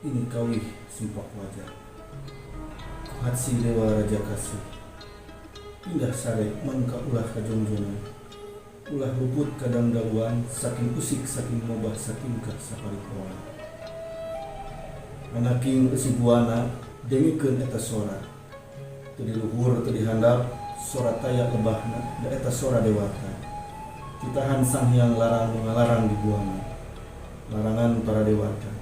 Ini kawih sempak wajah. Kuhatsi dewa raja kasih. Pindah sare mangka ulah kajongjongan. Ulah luput kadangdaluan saking usik saking mobah satingkah saparipoan. Anaking eusi buana dengekeun eta sora. Teu di luhur teu di handap sora taya lebahna da eta sora dewata. Titahan Sang Hyang Larang nu ngalarang di buana. Larangan para dewata.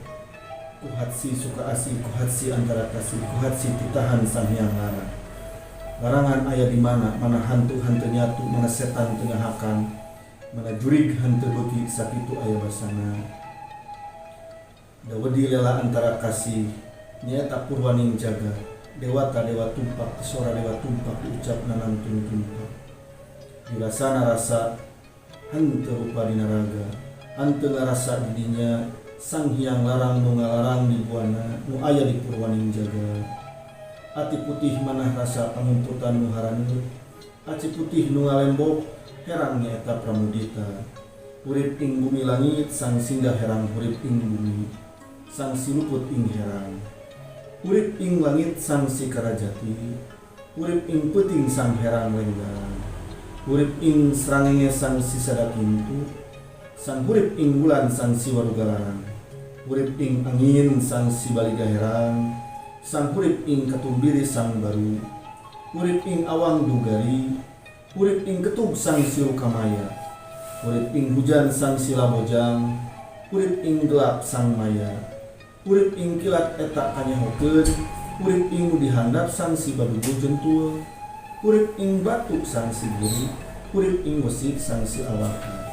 Kuhatsi suka asih kuhatsi antara kasih kuhatsi titahan Sang Hyang Larang. Larangan aya di mana, mana hantu henteu nyatu, mana setan teu ngahakan, mana jurig henteu beuki sakitu aya basana. Da wedi lela antara kasih nyaeta purwaning jagat, dewata dewa tumpak sora dewa tumpak diucap nanangtung tumpak. Dirasana rasa henteu rupa dina raga, henteu ngarasa di dinya Sang Hyang Larang nu ngalarang di buana nu aya di purwaning jagat. Ati putih manah rasa pangumputan nu haraneut, aci putih nu ngalembok herang nyaeta pramudita. Hurip ing bumi langit sang singgah herang hurip ing bumi, sang siluput ing herang. Hurip ing langit sang si karajati, hurip ing peuting sang herang lenggang. Hurip ing srangenge sang si sadakintu, sang hurip ing wulan sang si warugalarang. Hurip ing angin sang si baliga herang, sang hurip ing katumbiri sang baru. Hurip ing awang dugari, hurip ing ketug sang si rukamaya. Hurip ing hujan sang si labojang, hurip ing gelap sang maya. Hurip ing kilat eta kanyahokeun, hurip ing nu dihandap sang si badugu jentul. Hurip ing batu sang si buri, hurip ing wesi sang si awaka.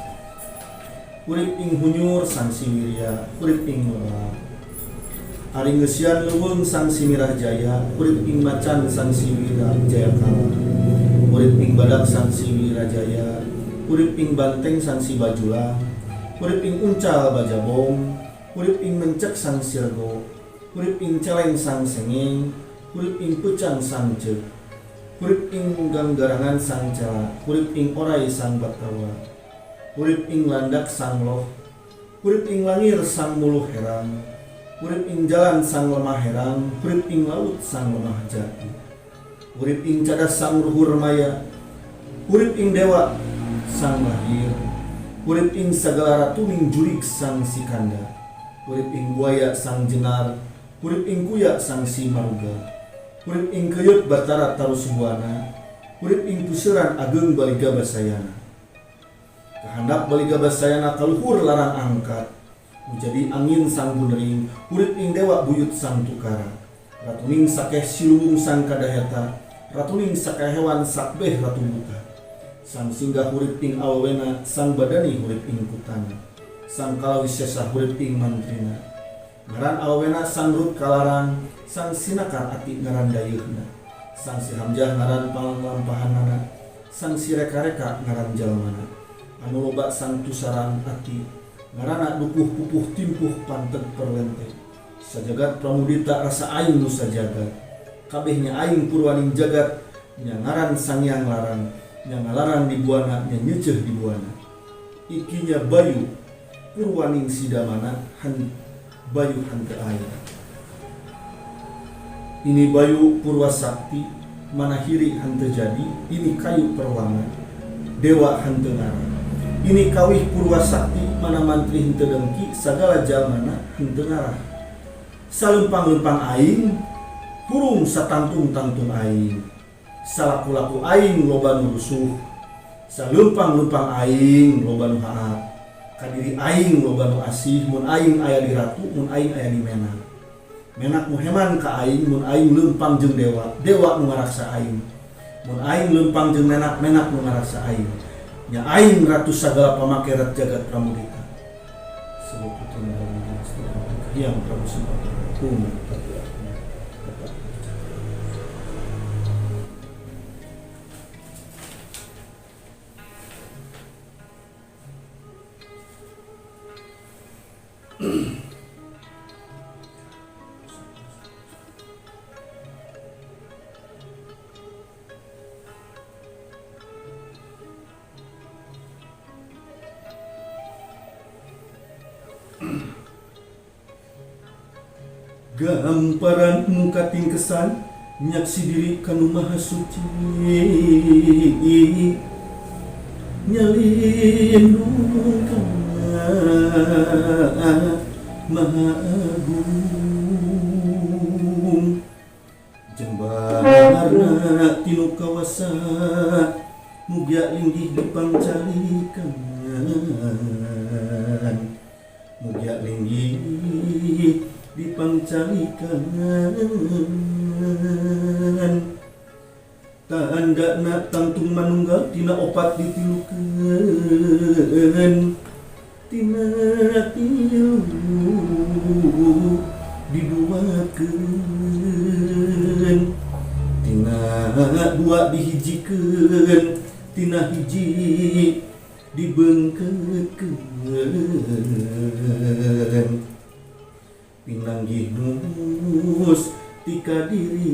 Hurip ing hunyur sang si wirya, hurip ing lebak. Ari ngeusian leuweung sang si mirah jaya, hurip ing macan sang si wira jayakala. Hurip ing badak sang si wirajaya, hurip ing banteng sang si bajulang, hurip ing uncal bajabong, hurip ing mencek sang sirgo, hurip ing celeng sang sengeng, hurip ing peucang sang ceuk, hurip ing ganggarangan sang cela, hurip ing oray sang batawa. Hurip ing landak sang loh, hurip ing langir sang muluh herang, hurip ing jalan sang lemah herang, hurip ing laut sang lemah jati. Hurip ing cadas sang luhur maya, hurip ing dewa sang lahir, hurip ing sagala ratuning jurig sang sikanda, hurip ing buaya sang jenar, hurip ing kuya sang si maruga, hurip ing keuyeuk batara tarusbuana, hurip ing puseuran ageung baliga basayana. Kahandap baliga basayana kaluhur larang angkat, nu jadi angin sang bunering, hurip ing dewa buyut sang tukara. Ratuning sakeh siluwung sang kadaheta, ratuning sakahewan sakbeh ratu buta. Sang singgah hurip ing awewena, sang badani hurip ing kutana. Sang kalawisesa hurip ing mantrina. Ngaran awewena sang rut kalarang, sang sinakar ati ngaran dayeuhna. Sang si Hamjah ngaran panglampahanana, sang si reka-reka ngaran jalmana. Anu loba sang tusaran ati, ngaranna dukuh pupuh timpuh panteg perlente. Sajagat pramudita rasa aing nu sajagat. Kabehnya aing purwaning jagat, nya ngaran Sang Hyang Larang, nya ngalarang di buana, nya nyeuceuh di buana. Ikinya bayu purwaning sidamana han bayu hanteu aing. Ini bayu purwasakti mana hiri hanteu jadi, ini kayu perwana dewa hanteu ngarang. Ini kawih purwasakti mana mantri henteu dengki sagala jalmana henteu ngarah. Salempang-lempang aing hurung satangtung-tangtung aing. Salaku-laku aing loba nu rusuh. Salempang-lempang aing loba nu haat. Kadiri aing loba nu asih mun aing aya di ratu mun aing aya di menak. Menak nu heman ka aing mun aing lempang jeung dewa, dewa nu ngaraksa aing. Mun aing lempang jeung menak, menak nu ngaraksa aing. Nya aing ratu sagala pamake rat jagat pramudita. Sebab putra Hyang Prabu Semar Umum tetap. Gamparan muka tingkesan nyaksi diri kanu maha suci nyalindung ka maha agung jembarna tinu kawasa mugia linggih dipangcalikan mugia linggih dipangcalikan tandana tangtung manunggal tina opat ditilukeun tina tilu diduakeun tina dua dihijikeun tina hiji dibeungkeutkeun pinanggih mus tika diri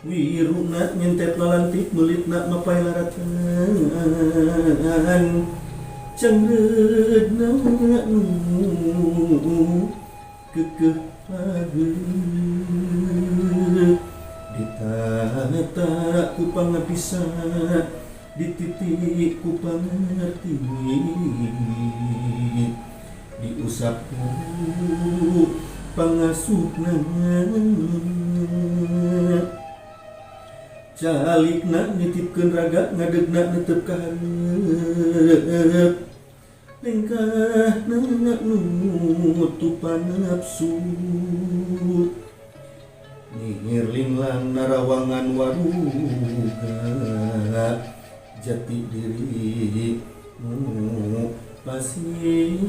wiruna nyentet lalantik melitna mapay laratan cangreudna nu kekeh pageuh ditata ku pangabisa dititik ku pangarti diusap ku pangasupna calikna nitipkeun raga ngadegna netep ka hareup lengkahna nutupan nafsu nihir linglang narawangan waruga jati diri nu pasini.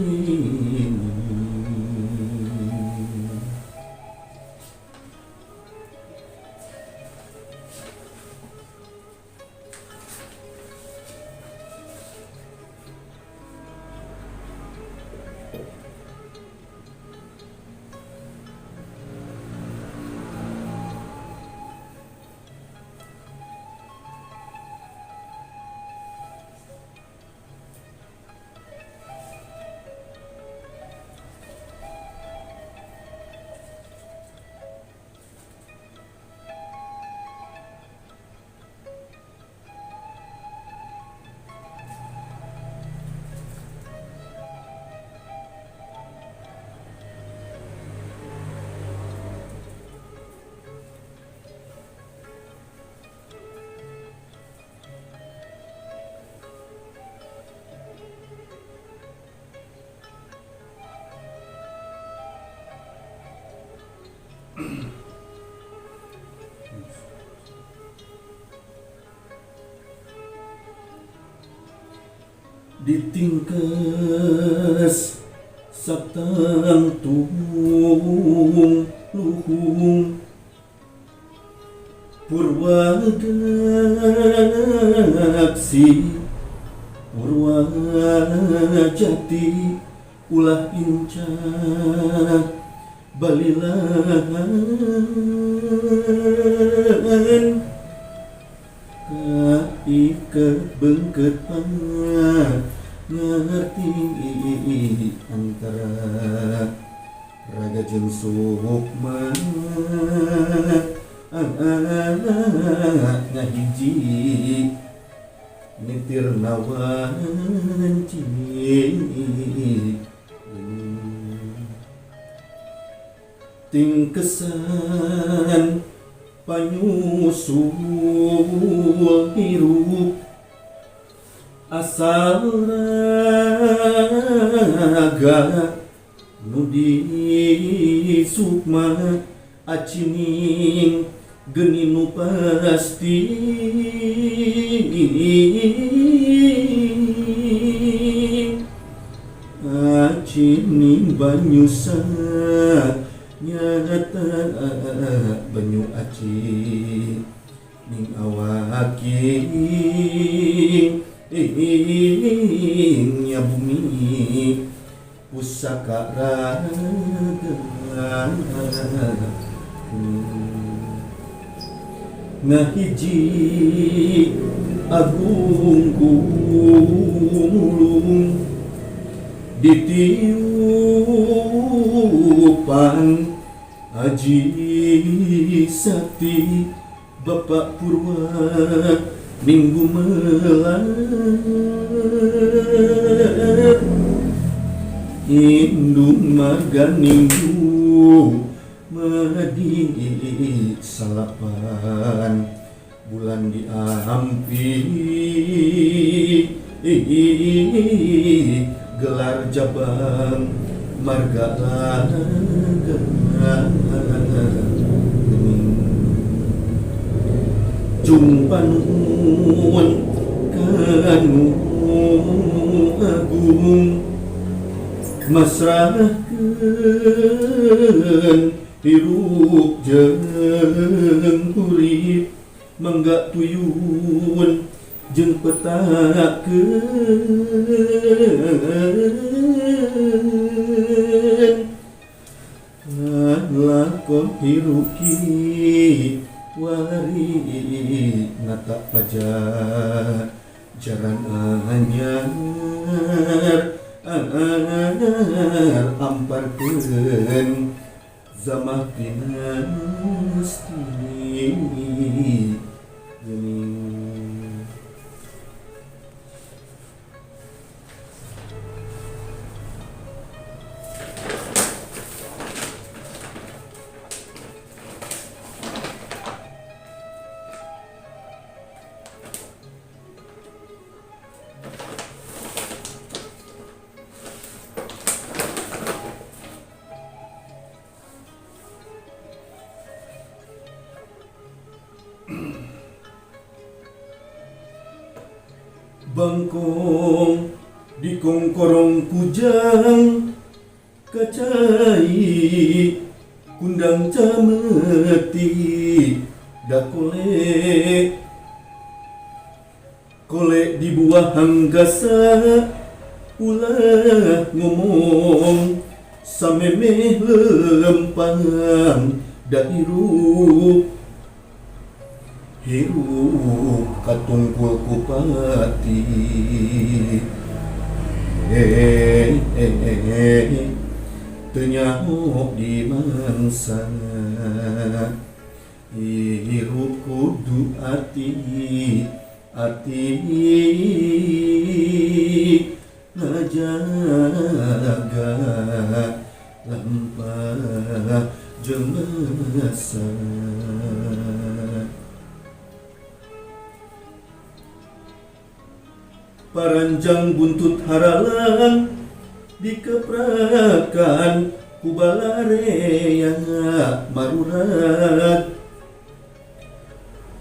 Ditingkes satang tung luhung purwadaksi purwajati ulah incah balilan kaiket bengket ngerti antara raga jeung sukma ngahiji nitir nawanci tingkesan panyusul hirup asal raga nu di sukma acining geni nu pasti acining banyu nyata banyu aci ning awaking ing ya bumi pusaka raga ngahiji agung gumulung ditiup Nampan aji sakti Bapak Purwa Minggu melar Indung marga ninggu madi salapan bulan diampi gelar jabang marga laga jung panuwun kanu agung masrahkeun hirup jeung urip mangga tuyun jeung petakeun lakon hirup wari nata pajajaran anyar amparkeun zamah dinasti geuning. Bangkong dikongkorong kujang kacai kundang cameti dakole kole di buah hanggasa ulah ngomong samemeh lempang da hirup hirup katungkul kupati teu nyaho di mangsa hirup kudu ati ati ngajaga lampah jeung masa. Paranjang buntut haralang dikeprakan ku balarea marurag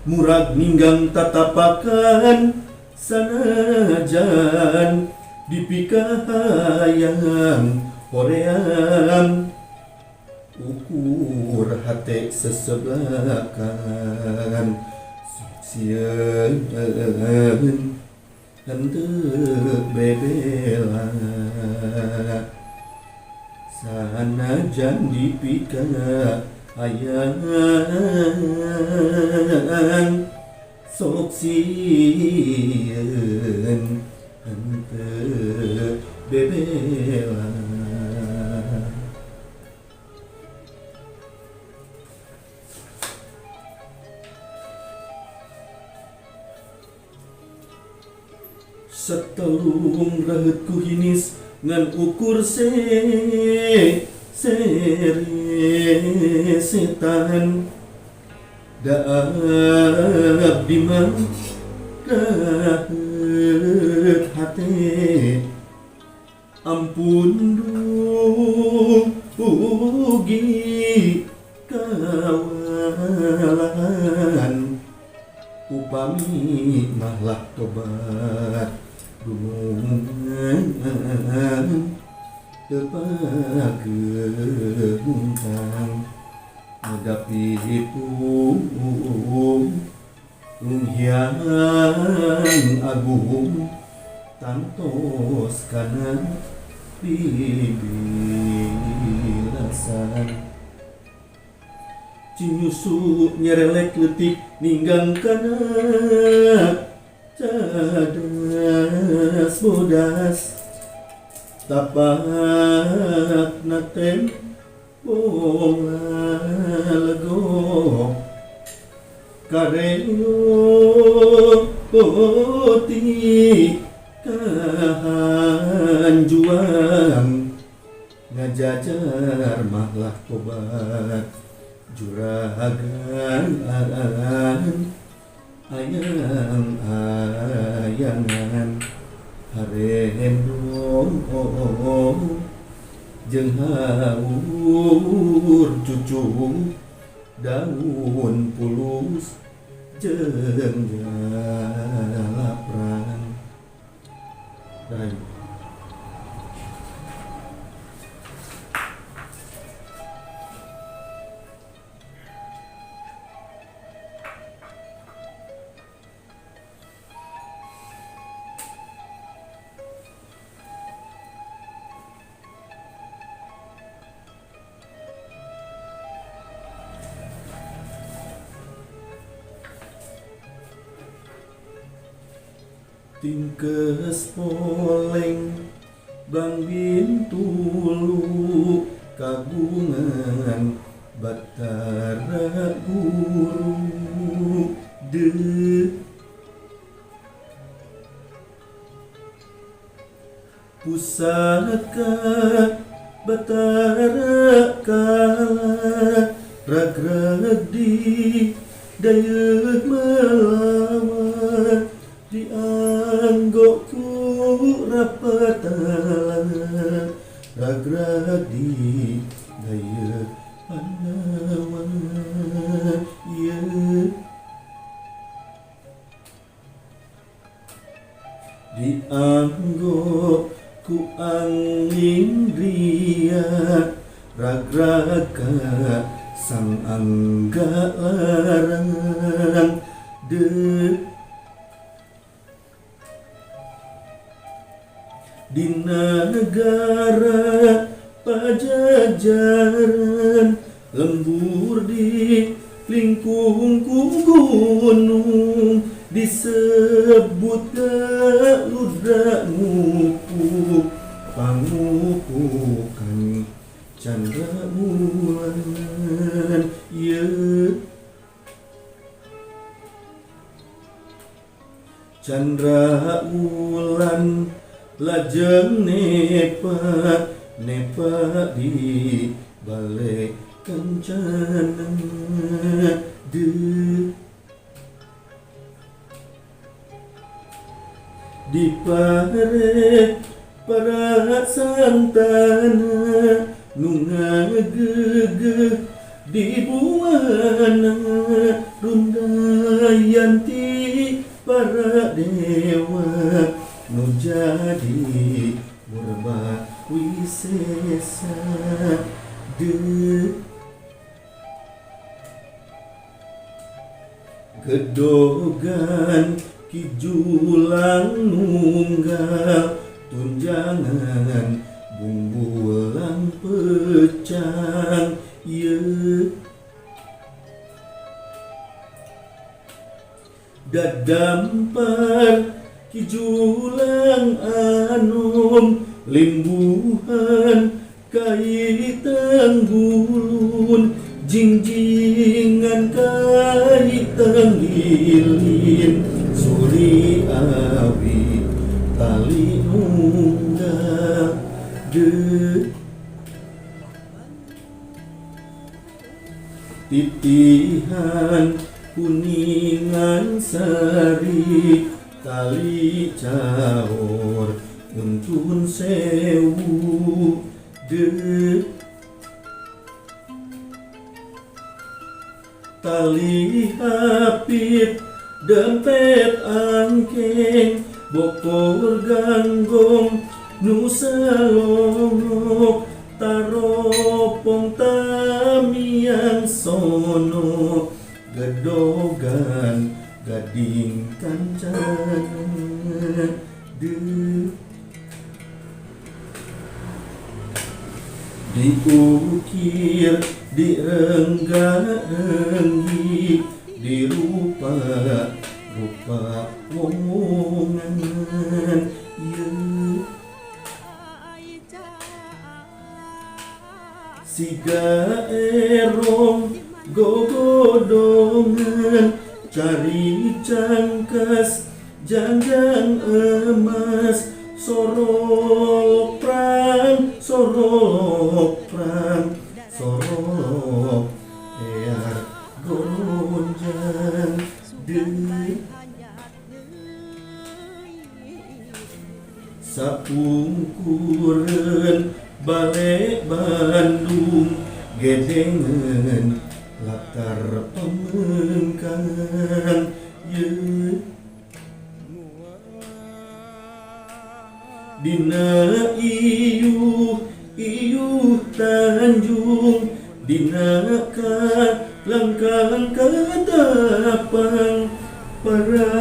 murag ninggang tatapakan sanajan dipikahayang hoream ukur hate sesebelakan sieun henteu bebela sanajan dipikahayang sok sieun henteu bebela. Satelung raheut ku hinis ngan ukur sere setan da abdi mah raheut hate ampun dugi kawalan upami mahlah tobat dunungan teu pageungtang ngadapi hitung Hyang Agung tangtos kana bibilasan cinyusu nyerelek leutik ninggang kana cadas bodas tapak natem Bong lalego kareo poti kahanjuang ngajajar mahlah tobat juragan ayang ayangan harendong jeung haur cucu daun pulus jeung jalaprang. Rahayu. Tingkes poleng Bang Bintulu kagungan Batara Guru de pusaka Batara Kala ragrag di dayeuh melawan dianggo ku rapatala ragrag di dayeuh panawan ieu dianggo ku angin ria ragrag sang angga larang de dina negara Pajajaran lembur di lingkung ku gunung disebut ludra ngupuk pangupukan candra bulan ieu candra bulan lajeng nepa nepa di balik kencana de di pare para santana nu ngagegeh di buana rundayanti para dewa nu jadi murba wisesa de gedogan kijulang nunggal tunjangan bumbulang pecang ieu dadampar kijulang anom limbuhan kai tenggulun jingjingan kai tenggilin suri awi tali nunggal de titihan kuningan sari tali caur untun sewu de tali hapit dempet angkeng bokor ganggong nusa longok taropong tamiang sono gedogan gading kancana de diukir direngga-renggi dirupa rupa wongan ieu Siga erong gogodongan, cari cangkas jangjang emas, sorolok prang, sorolok prang, sorolok ear goronjang deui. Sapungkureun balik Bandung, gedengeun latar pemengkang ye. Dina iyuh iyuh Tanjung, dina kalangkang katapang, para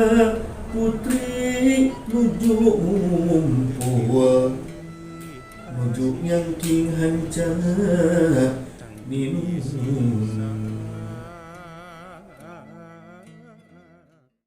putri nuju ngumpul, nuju nyangking hanca minum.